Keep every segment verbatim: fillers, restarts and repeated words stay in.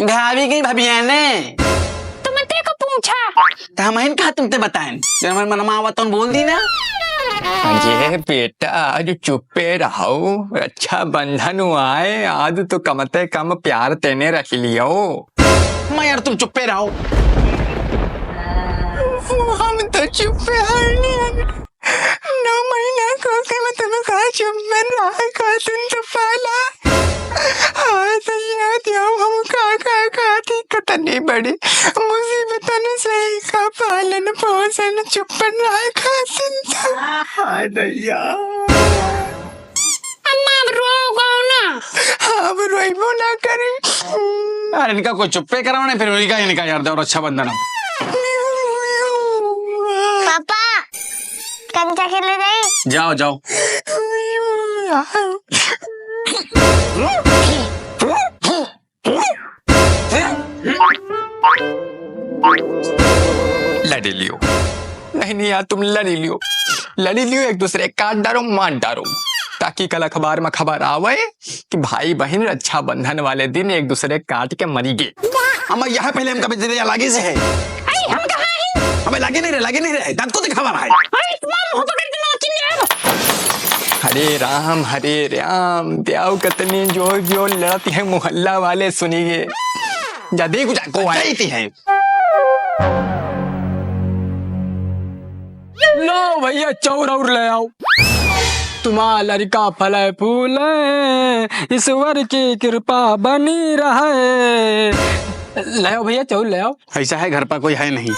भाभी गई भभिया ने। तो मैं तेरे को पूछा। तो हम इन कहा तुमते बताएं। जब हमारे मन में आवा तो हम बोल दी ना। अरे बेटा, आज चुप्पे रहो, रक्षाबंधन आए, आज तो कम ते कम प्यार तेने रख लियो। मैं यार तुम चुप्पे रहो। हम तो चुप्पे हैं। नौ महीना को के मतलब का चुप में रहा, का दिन तो पाला। हाय दैया, दियो हम का, का, का थी कतनी बड़ी मुसीबतन से का पालन पोषण चुप में रहा, का दिन तो। हाय दैया। अम्मा, अब रोओ ना। हाँ, अब रोइबो ना करे। यार, इनका कोई चुप्पे कराओ ना, फिर इनका, इनका यार दो रक्षाबंधन। पापा, कंचा खेले जाई? जाओ, जाओ। लड़ी लियो। नहीं, नहीं यार, तुम लड़ी लियो। लड़ी लियो, एक दूसरे काट डारो, मार डारो, ताकि कल अखबार में खबर आवे कि भाई बहिन रक्षाबंधन वाले दिन एक दूसरे काट के मरी गे। हम यहाँ पहले हम कभी जिंदगी लागे से है। अरे, हम कहाँ हैं? हमें लागे नहीं रहे, लागे नहीं रहे। दांत को दिखावा भाई। अरे, तुम्हारा मुंह पकड़ के नोच ले अब। हरे राम, हरे राम, द्याव कतनी जोर जोर लड़त है मोहल्ला वाले सुनिए। जा देख जा को आई थी है। लो भैया, चाउर और ले आओ। तुम्हारा लड़का फले फूले, ईश्वर की कृपा बनी रहे। ले आओ भैया, चाउर ले आओ। ऐसा है, घर पर कोई है नहीं।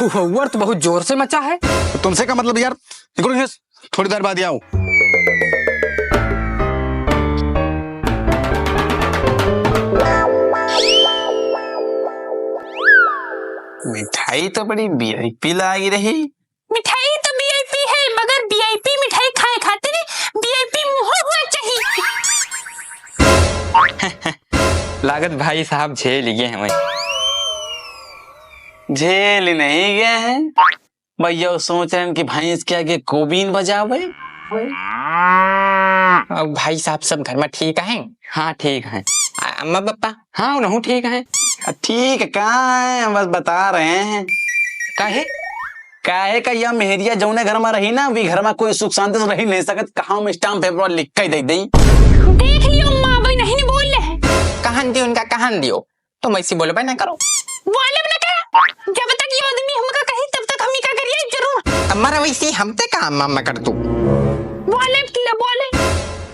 हु-, हु-, वर्त बहुत जोर से मचा है। तो तुमसे का मतलब यार? निकलो यहाँ से, थोड़ी देर बाद ही आओ। मिठाई तो बड़ी वीआईपी लागी रही। मिठाई तो वीआईपी है, मगर वीआईपी मिठाई खाए खातिर वीआईपी मुंह हुआ चाहिए। लागत भाई साहब झेल गए हैं वहीं। झेल नहीं गए हैं भैया, वो सोच रहे हैं कि भैंस के आगे कोबीन बजावे। अब भाई साहब सब घर में ठीक हैं? हाँ, ठीक हैं। आ, अम्मा पापा? हाँ, उनहू ठीक हैं। आ, ठीक का है, हम बस बता रहे हैं। काहे? काहे का यह मेहरिया जौने घर में रही ना, वी घर में कोई सुख शांति से रही नहीं सकत। कहाँ हम स्टाम्प पेपर लिख के दे दें? देख लियो, माँ बहन नहीं बोल रहे। कहन दियो उनका, कहन दियो। तुम ऐसी बोलबे ना करो। बोलब ना का? जब तक ये आदमी हमका कही, तब तक हम का करिए जरूर। हमारा वैसी हमते का अम्मा अम्मा कर तू। बोले कि ना बोले?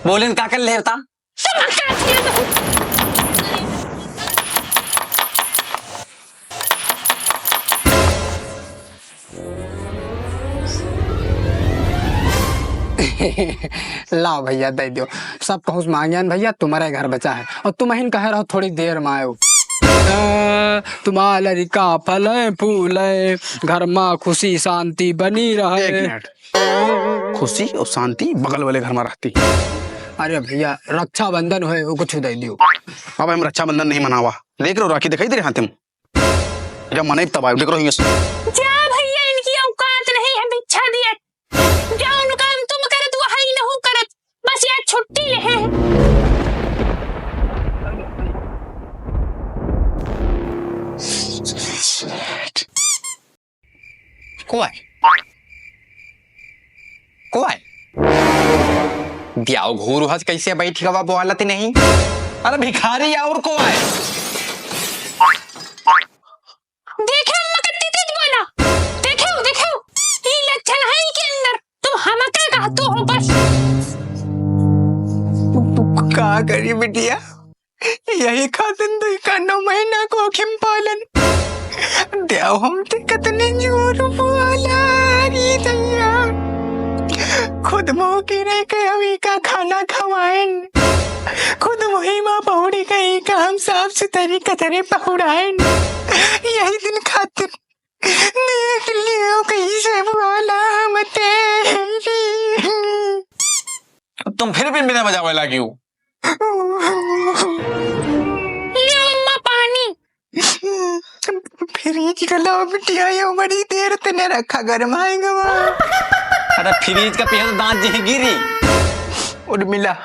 बोले न का कर ले बता? तुम का किए तो? लाओ भैया, दे दियो। सब कहूँ से मांग्यान भैया, तुम्हारे घर बचा है। और तुम अहिन कहे रहो, थोड़ी देर में आयो। अ, तुम्हारा लड़का फले फूले, घर में खुशी शांति बनी रहे। एक मिनट। खुशी और शांति बगल वाले घर में रहती। अरे भैया, रक्षाबंधन होए, वो कुछ दे दियो। अब हम रक्षाबंधन नहीं मनावा। देख रहे हो, राखी दिखाई दे रहे हाथ में। जब मने तब आयो, देख रहो, ये जा भैया, इनकी औकात नहीं है भिक्षा दिए। जा उनका काम तुम करत, वो है ही नहु करत। बस यार छुट्टी ले है। कोई? कोई? ब्याव घूर हस कैसे बैठ गवा बोलत नहीं? अरे भिखारी और कोई? देखे अम्मा कत्ती तेज बोला। देखे, देखे, ई लक्षण है इनके अंदर। तुम हमके कहतो हो बस। तू का करी बिटिया? यही खातिर दुई का नौ महीना को अखिम पालन। देव हम ते कतने जोर बोला री दैया। खुद मुँह की रह के हम ई का खाना खवाएन। खुद वही माँ पहुड़ी गई का हम साफ सुथरी कतरे पहुड़ाएन। यही दिन खातिर देख लियो कैसे वाला मते। तुम फिर भी बिना बजावे लागी हो। लियो अम्मा पानी। फ्रिज का लाओ बिटिया, यो बड़ी देर तने रखा, गरमाएगा वो। अरे फ्रिज का पिया तो दांत जी गिरी। उर्मिला,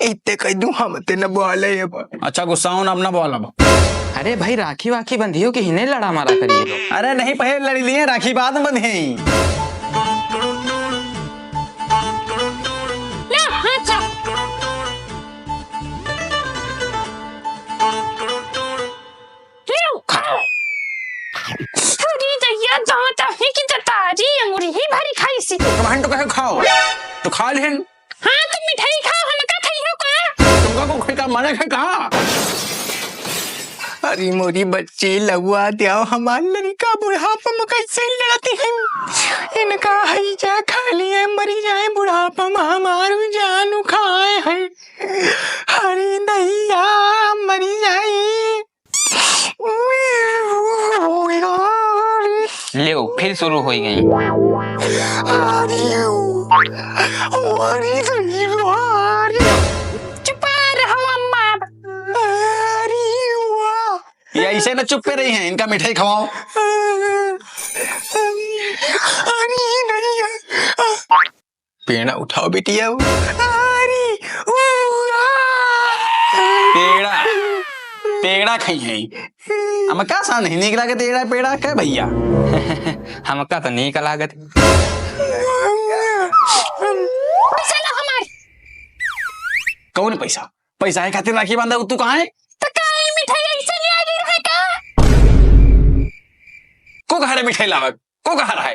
इत्ते कह दूं, हम ते न बोले अब। अच्छा, गुस्सा हो ना, अब ना बोलब। अरे भाई, राखी वाखी बंधियो कि हिने लड़ा मारा करिए। अरे नहीं, पहले लड़ी लिए, राखी बाद में बंधे। ला, हाथ ला। लो, खाओ। अरे दैया, दांत आहे कि दतारी, अंगुरी ही भरी खाई सी। तो बहन तो कहे खाओ, तो खा लेन। हाँ, तो मिठाई खाओ, हमका खइहो का? तुमका को खइका माने है का? अरे मोरी बच्ची, लउआ द्याव, हमार लड़िका बुढ़ापा में कैसे लड़ती हैं। इनका हइजा खा लिए, मरी जाए बुढ़ापा में, हमारू जान उखाए हैं। अरे दैया, मरी जाए। लेव, फिर शुरू होइ गई। चुपा रहो अम्मा। ये ऐसे न चुप्पे रही हैं, इनका मिठाई खवाओ। पेड़ा उठाओ बेटिया। अरे, ऊ, आ। पेड़ा, पेड़ा खइहैं। हमका सा नहीं नीक लागत एड़ा पेड़ा के भइया। हमका तो नीक लागत। पैसा ला हमार। कौन पैसा? पैसा है खातिर राखी बांधा, तू कहाँ है? तो काहे मिठाई ऐसे ले आ गई रहे का? को कहा रे मिठाई लावक? को कहा रहा है?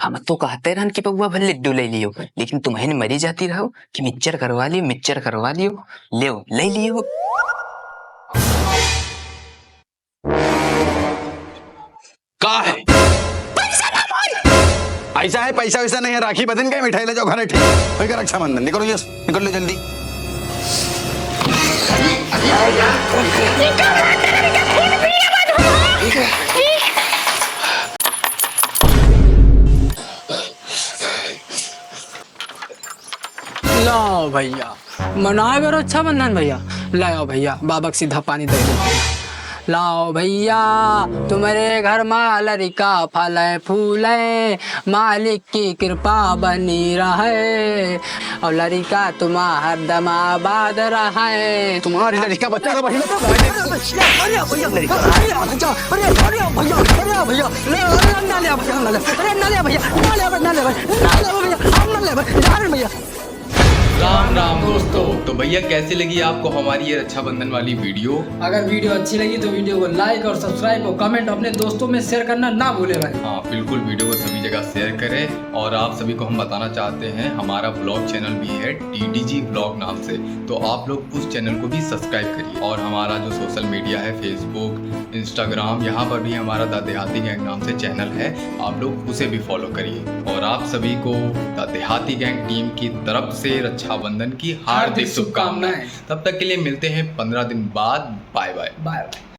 हम तो कहते रहन कि बउआ भर लड्डू ले लियो, लेकिन तुमहिन मरी जाती रहो कि मिक्सचर करवा लियो, मिक्सचर करवा लियो, लेव, ले लियो। का है? पैसा ना बोल। ऐसा है, पैसा वैसा नहीं है, राखी बंधन का मिठाई ले जाओ घर, ठीक? होई का रक्षाबंधन, निकलो, यस, निकल लो जल्दी। लाओ भइया, मनाए बेरो रक्षाबंधन भइया। लाओ भइया, बाबा के सीधा पानी दे दो। लाओ भइया, तुम्हरे घर मा लरिका फले फूले, मालिक की कृपा बनी रहे, और लरिका तुम्हार हरदम आबाद रहे। तुम्हारी लरिका बच्चा का वही बता। अरे भइया, अरे भइया, अरे भइया, अरे भइया, अरे भइया, ले, अरे ना ले भइया, ना ले, अरे ना ले भइया, ना ले, ना ले भइया, ना ले भइया, हम ना ले भइया, जा रहे भइया। राम राम दोस्तों। तो भइया, कैसी लगी आपको हमारी ये रक्षाबंधन वाली वीडियो? अगर वीडियो अच्छी लगी तो वीडियो को like और subscribe और comment अपने दोस्तों में share करना ना भूले भाई। हाँ बिल्कुल, वीडियो को सभी जगह share करें। और आप सभी को हम बताना चाहते हैं, हमारा vlog channel भी है T D G vlog नाम से, तो आप लोग उस channel को भी subscribe करिए। और हमारा जो social media है, Facebook, Instagram, यहाँ पर भी हमारा द देहाती गैंग नाम से channel है, आप लोग उसे भी follow करिए। और आप सभी को द देहाती गैंग team की तरफ से रक्षाबंधन की हार्दिक हार्दिक शुभकामनाएं। शुभकामनाएं। तब तक के लिए मिलते हैं पन्द्रह दिन बाद। Bye bye। Bye bye।